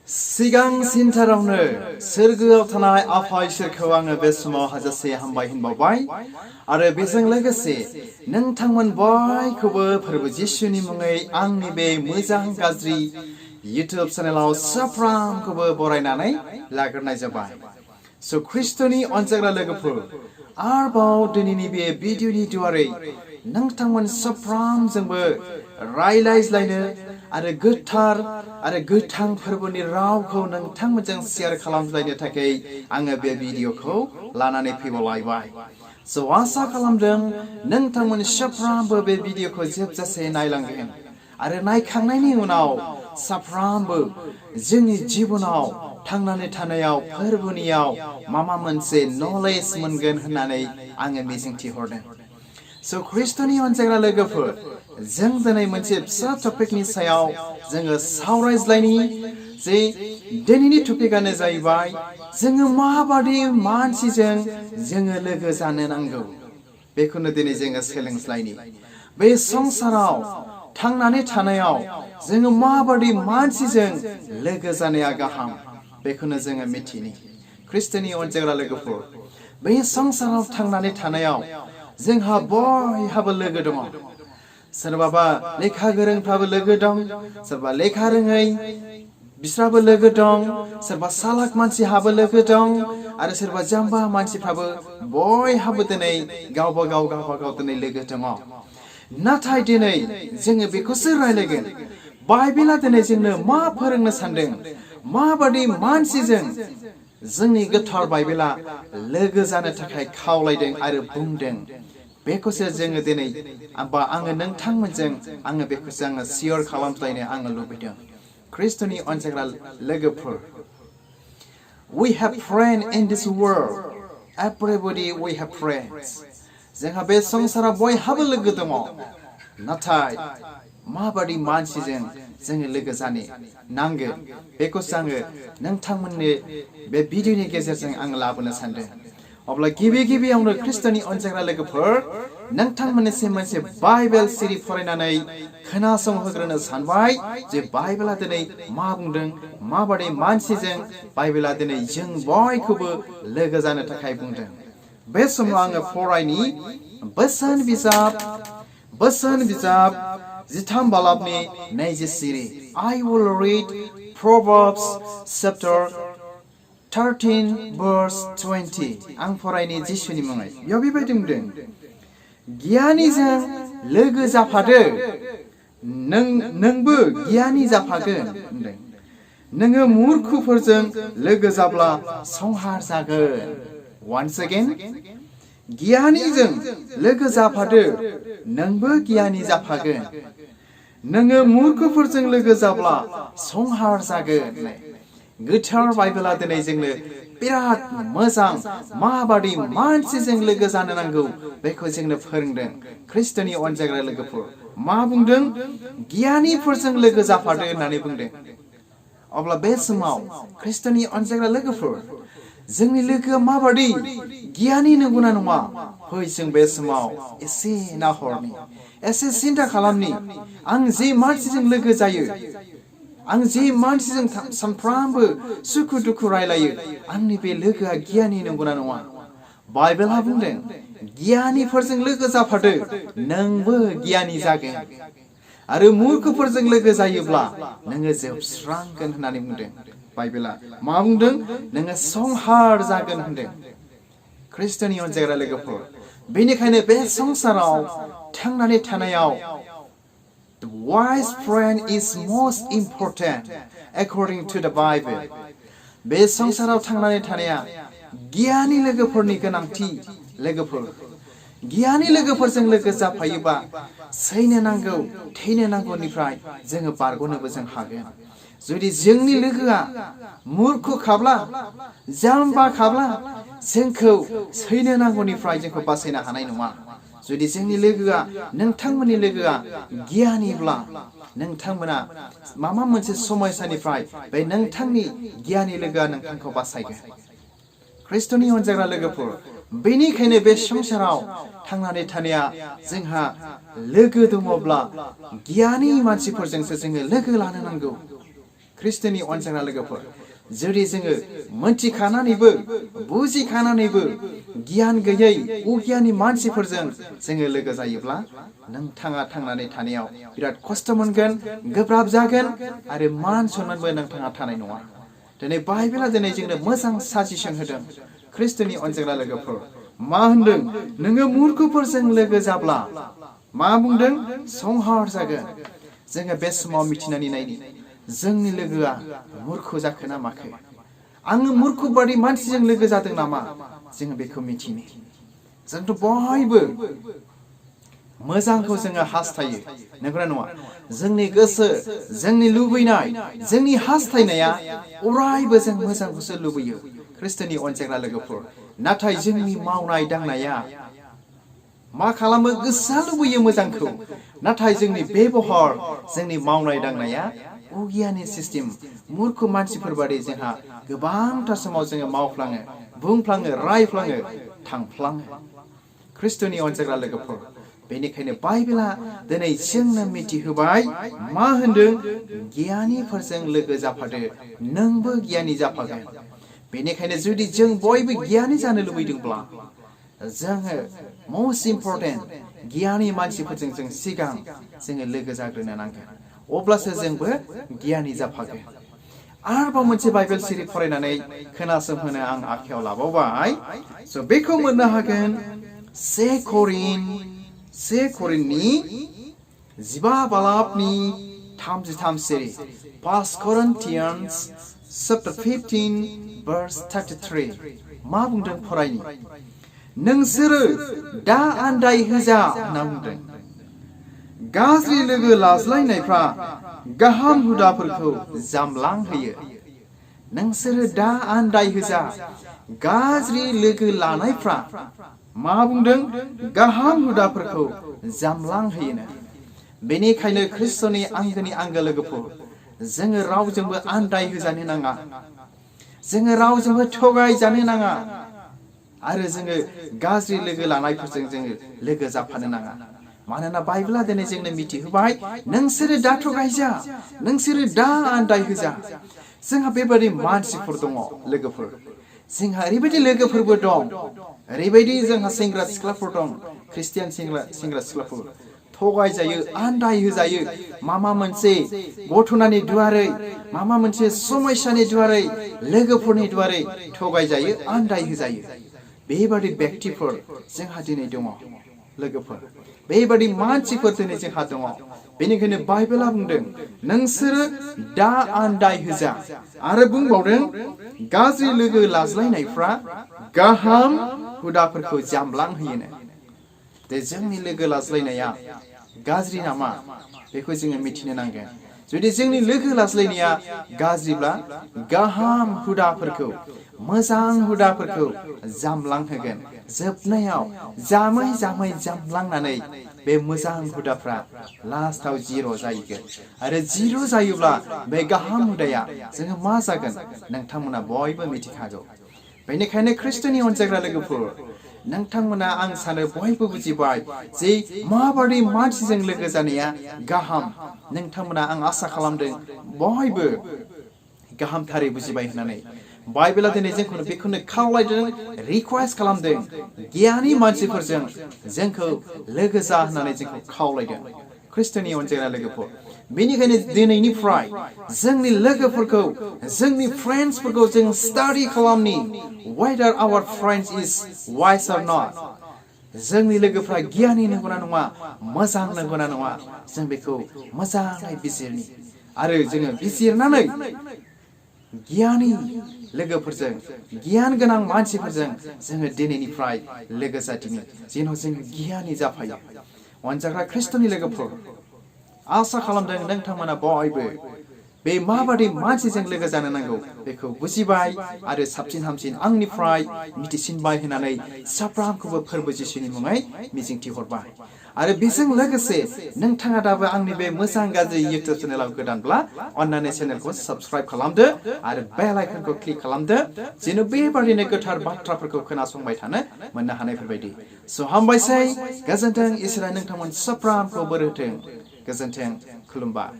시강 신타라오늘 सर्गोआव थानाय आफा इसोरखौ आङो बे समाव हाजासे हामबाय होनबावबाय आरो बेजों लोगोसे नोंथांमोन बयखौबो फोरबो जिसुनि मुङै आंनि बे मोजां गाज्रि YouTube चेनेलाव साफ्रोमखौबो बरायनानै लाग्रोनाय जाबाय। स' ख्रिस्ट'नि अनजाग्रा लोगोफोर आरोबाव दिनैनि बे भिडिअनि दुआरै नोंथांमोन साफ्रोमजोंबो रायलायज्लायनो आरो गोथार आरो गोथां फोरबोनि रावखौ नोंथांमोनजों शेयार खालामज्लायनो थाखाय आङो बे भिडिअखौ लानानै फैबावलायबाय। स' आसा खालामदों नोंथांमोन साफ्रोमबो बे भिडिअखौ जोबजासे नायलांगोन आरो नायखांनायनि उनाव साफ्रोमबो जोंनि जिबनाव थांनानै थानायाव फोरबोनियाव माबा मोनसे नलेज मोनगोन होननानै आङो मिजिंथिहरदों। स' ख्रिस्ट'नि अनजाग्रा लोगोफोर जों दिनै मोनसे फिसा टपिकनि सायाव जोङो सावरायज्लायनि जे दिनैनि टपिकआनो जाहैबाय जोङो माबादि मानसिजों जोङो लोगो जानो नांगौ बेखौनो दिनै जोङो सोलोंज्लायनि। बे संसाराव थांनानै थानायाव जोङो माबादि मानसिजों लोगो जानाया गाहाम बेखौनो जोङो मिथिनि। ख्रिस्ट'नि अनजाग्रा लोगोफोर बे संसाराव थांनानै थानायाव जोंहा बयहाबो लोगो दङ। सोरबाबा लेखा गोरोंफ्राबो लोगो दं, सोरबा लेखा रोङै बिस्राबो लोगो दं, सोरबा सालाक मानसिहाबो लोगो दं आरो सोरबा जाम्बा मानसिफ्राबो बयहाबो दिनै गावबा गाव दिनै लोगो दङ। नाथाय दिनै जोङो बेखौसो रायलायगोन बाइबेला दिनै जोंनो मा फोरोंनो सानदों, माबादि मानसिजों जोंनि गोथार बाइबेला लोगो जानो थाखाय खावलायदों आरो बुंदों बेखौसो जोङो दिनै आङो नोंथांमोनजों आङो बेखौसो आङो शेयार खालामज्लायनो आङो लुबैदों। ख्रिस्ट'नि अनजाग्रा लोगोफोर, we have friends in this world. Everybody we have friends. जोंहा बे संसाराव बयहाबो लोगो दङ। नाथाय माबादि मानसिजों जोङो लोगो जानो नांगोन बेखौसो आङो नोंथांमोननो बे भिडिअनि गेजेरजों आं लाबोनो सानदों। अब्ला गिबियावनो ख्रिस्ट'नि अनजाग्रा लोगोफोर नोंथांमोननिसिम मोनसे बाइबेल सिरि फरायनानै खोनासंहोग्रोनो सानबाय जे बाइबेला दिनै मा बुंदों, माबादि मानसिजों बाइबेला दिनै जों बयखौबो लोगो जानो थाखाय बुंदों। बे समाव आङो फरायनि बोसोन बिजाब 13 बालाबनि 24। I will read Proverbs chapter 13 verse 20. आं फरायनि जिसुनि मुङै। बेयाव बेबायदि बुंदों, गियानिजों लोगो जाफादो, नोंबो गियानि जाफागोन होनदों। नोङो मुर्खफोरजों लोगो जाब्ला संहार जागोन। Once again, गियानिजों लोगो जाफादो, नोंबो गियानि जाफागोन। नोङो मुर्खफोरजों लोगो जाब्ला संहार जागोन। गोथार बाइबेला दिनै जोंनो बिराद मोजां माबादि मानसिजों लोगो जानो नांगौ बेखौ जोंनो फोरोंदों। ख्रिस्ट'नि अनजाग्रा लोगोफोर मा बुंदों? गियानिफोरजों लोगो जाफादो होननानै बुंदों। अब्ला बे समाव ख्रिस्ट'नि अनजाग्रा लोगोफोर जोंनि लोगोआ माबादि गियानि नंगौना नङा? फै जों बे समाव एसे नाहरनि, एसे सिन्था खालामनि। आं जे मानसिजों लोगो जायो, आं जे मानसिजों सानफ्रामबो सुखु दुखु रायलायो, आंनि बे लोगोआ गियानि नंगौना नङा? बाइबेलहा बुंदों गियानिफोरजों लोगो जाफादो, नोंबो गियानि जागोन। आरो मुर्खफोरजों लोगो जायोब्ला नोङो जोबस्रांगोन होननानै बुंदों। बाइबेला मा बुंदों? नोङो संहार जागोन होनदों। ख्रिस्ट'नि अनजाग्रा लोगोफोर बेनिखायनो बे संसाराव थांनानै थानायाव the wise friend is most important according to the Bible. बे संसाराव थांनानै थानाया गियानि लोगोफोरनि गोनांथि। लोगोफोर गियानि लोगोफोरजों लोगो जाफायोबा सैनो नांगौ थैनो नांगौनिफ्राय जोङो बारग'नोबो जों हागोन। जुदि जोंनि लोगोआ मुर्ख खाब्ला, जाम्बा खाब्ला जोंखौ सैनो नांगौनिफ्राय जोंखौ बासायनो हानाय नङा। जुदि जोंनि लोगोआ, नोंथांमोननि लोगोआ गियानिब्ला नोंथांमोना माबा मोनसे समस्यानिफ्राय बे नोंथांनि गियानि लोगोआ नोंथांखौ बासायगोन। ख्रिस्ट'नि अनजाग्रा लोगोफोर बेनिखायनो बे संसाराव थांनानै थानाया जोंहा लोगो दङब्ला गियानि मानसिफोरजोंसो जोङो लोगो लानो नांगौ। ख्रिस्ट'नि अनजाग्रा लोगोफोर जुदि जोङो मोनथिखानानैबो बुजिखानानैबो गियान गैयै अगियानि मानसिफोरजों जोङो लोगो जायोब्ला नोंथाङा थांनानै थानायाव बिराद खस्थ' मोनगोन गोब्राब जागोन आरो मान सनमानबो नोंथाङा थानाय नङा दिनै बाइबेला दिनै जोंनो मोजां साजेसन होदों ख्रिस्ट'नि अनजाग्रा लोगोफोर मा होनदों नोङो मुर्खफोरजों लोगो जाब्ला मा बुंदों संहार जागोन जोङो बे समाव मिथिनानै नायनि जोंनि लोगोआ मुर्ख जाखो ना माखो आङो मुर्ख बादि मानसिजों लोगो जादों नामा जोङो बेखौ मिथिनो जोंथ' बयबो मोजांखौ जोङो हास्थायो नंगौना नङा जोंनि गोसो जोंनि लुबैनाय जोंनि हास्थायनाया अरायबो जों मोजांखौसो लुबैयो ख्रिस्ट'नि अनजाग्रा लोगोफोर नाथाय जोंनि मावनाय दांनाया मा खालामो गोसोआ लुबैयो मोजांखौ नाथाय जोंनि बेबहार जोंनि मावनाय दांनाया अगियानि सिस्टेम मुर्ख मानसिफोर बादि जोंहा गोबांथार समाव जोङो मावफ्लाङो बुंफ्लाङो रायफ्लाङो थांफ्लाङो ख्रिस्ट'नि अनजाग्रा लोगोफोर बेनिखायनो बाइबेला दिनै जोंनो मिथिहोबाय मा होनदों गियानिफोरजों लोगो जाफादो नोंबो गियानि जाफागोन बेनिखायनो जुदि जों बयबो गियानि जानो लुबैदोंब्ला जोङो most important गियानि मानसिफोरजों जों सिगां जोङो लोगो जाग्रोनो नांगोन अब्लासो जोंबो गियानि जाफागोन आरोबाव मोनसे बाइबेल सिरि फरायनानै खोनासंहोनो आं आखायाव लाबावबाय स' बेखौ मोननो हागोन से करिन्थनि 15 बालाबनि 33 सिरि 1 Corinthians chapter 15 verse 33 मा बुंदों फरायनि नोंसोरो दा आन्दाय होजा होनना बुंदों गाज्रि लोगो लाज्लायनायफ्रा गाहाम हुदाफोरखौ जामलांहोयो नोंसोरो दा आन्दाय होजा गाज्रि लोगो लानायफ्रा मा बुंदों गाहाम हुदाफोरखौ जामलांहोयो बेनिखायनो ख्रिस्ट'नि आंगोनि आंगो लोगोफोर जोङो रावजोंबो आन्दाय होजानो नाङा जोङो रावजोंबो थगायजानो नाङा आरो जोङो गाज्रि लोगो लानायफोरजों जोङो लोगो जाफानो नाङा मानोना बाइबेला दिनै जोंनो मिथिहोबाय नोंसोरो दा थगायजा नोंसोरो दा आन्दाय होजा जोंहा बेबायदि मानसिफोर दङ लोगोफोर जोंहा ओरैबायदि लोगोफोरबो दं ओरैबायदि जोंहा सेंग्रा सिख्लाफोर दं ख्रिस्टियान सेंग्रा सिख्लाफोर थगायजायो आन्दाय होजायो मामा मोनसे घटनानि दुवारै मामा मोनसे समस्यानि दुवारै लोगोफोरनि दुवारै थगायजायो आन्दाय होजायो बेबादि व्यक्तिफोर जोंहा दिनै दङ लोगोफोर बेबादि मानसिफोर दिनै जोंहा दङ बेनिखायनो बाइबेला बुंदों नोंसोरो दा आन्दाय होजा आरो बुंबावदों गाज्रि लोगो लाज्लायनायफ्रा गाहाम हुदाफोरखौ जामलांहोयो दे जोंनि लोगो लाज्लायनाया गाज्रि नामा बेखौ जोङो मिथिनो नांगोन जुदि जोंनि लोगो लाज्लायनाया गाज्रिब्ला गाहाम हुदाफोरखौ मोजां हुदाफोरखौ जामलांहोगोन जोबनायाव जामै जामलांनानै बे मोजां हुदाफ्रा लास्टआव जिर' जाहैगोन आरो जिर' जायोब्ला बे गाहाम हुदाया जोङो मा जागोन नोंथांमोना बयबो मिथिखागौ बेनिखायनो ख्रिस्ट'नि अनजाग्रा लोगोफोर नोंथांमोना आं सानो बयबो बुजिबाय जे माबादि मानसिजों लोगो जानाया गाहाम नोंथांमोना आं आसा खालामदों बयबो गाहामथारै बुजिबाय होननानै बाइबेला दिनै जोंखौ बेखौनो खावलायदों रिक्वेस्ट खालामदों गियानि मानसिफोरजों जोंखौ लोगो जा होननानै जोंखौ खावलायदों ख्रिस्ट'नि अनजाग्रा लोगोफोर बेनिखायनो दिनैनिफ्राय जोंनि लोगोफोरखौ जोंनि फ्रेन्ड्सफोरखौ जों study खालामनि whether our friends is wise or not जोंनि लोगोफ्रा गियानि नंगौना नङा मोजां नंगौना नङा जों बेखौ मोजाङै बिजिरनि आरो जोङो बिजिरनानै गियानि लोगोफोरजों गियान गोनां मानसिफोरजों जोङो दिनैनिफ्राय लोगो जादिनि जेन' जों गियानि जाफायो अनजाग्रा ख्रिस्ट'नि लोगोफोर आसा खालामदों नोंथांमोना बयबो बे माबादि मानसिजों लोगो जानो नांगौ बेखौ बुजिबाय आरो साबसिन हामसिन आंनिफ्राय मिथिसिनबाय होननानै साफ्रोमखौबो फोरबो जिसुनि मुङै मिजिंथिहरबाय आरो बेजों लोगोसे नोंथाङा दाबो आंनि बे मोजां गाज्रि इउटिउब चेनेलाव गोदानब्ला अन्नानै चेनेलखौ साबस्क्राइब खालामदो आरो बेल आइकनखौ क्लिक खालामदो जेन' बेबादिनो गोथार बाथ्राफोरखौ खोनासंबाय थानो मोननो हानायफोरबायदि स' हामबायसै गोजोन्थों इसोरा नोंथांमोन साफ्रोमखौ बोर होथों गोजोन्थों खुलुमबाय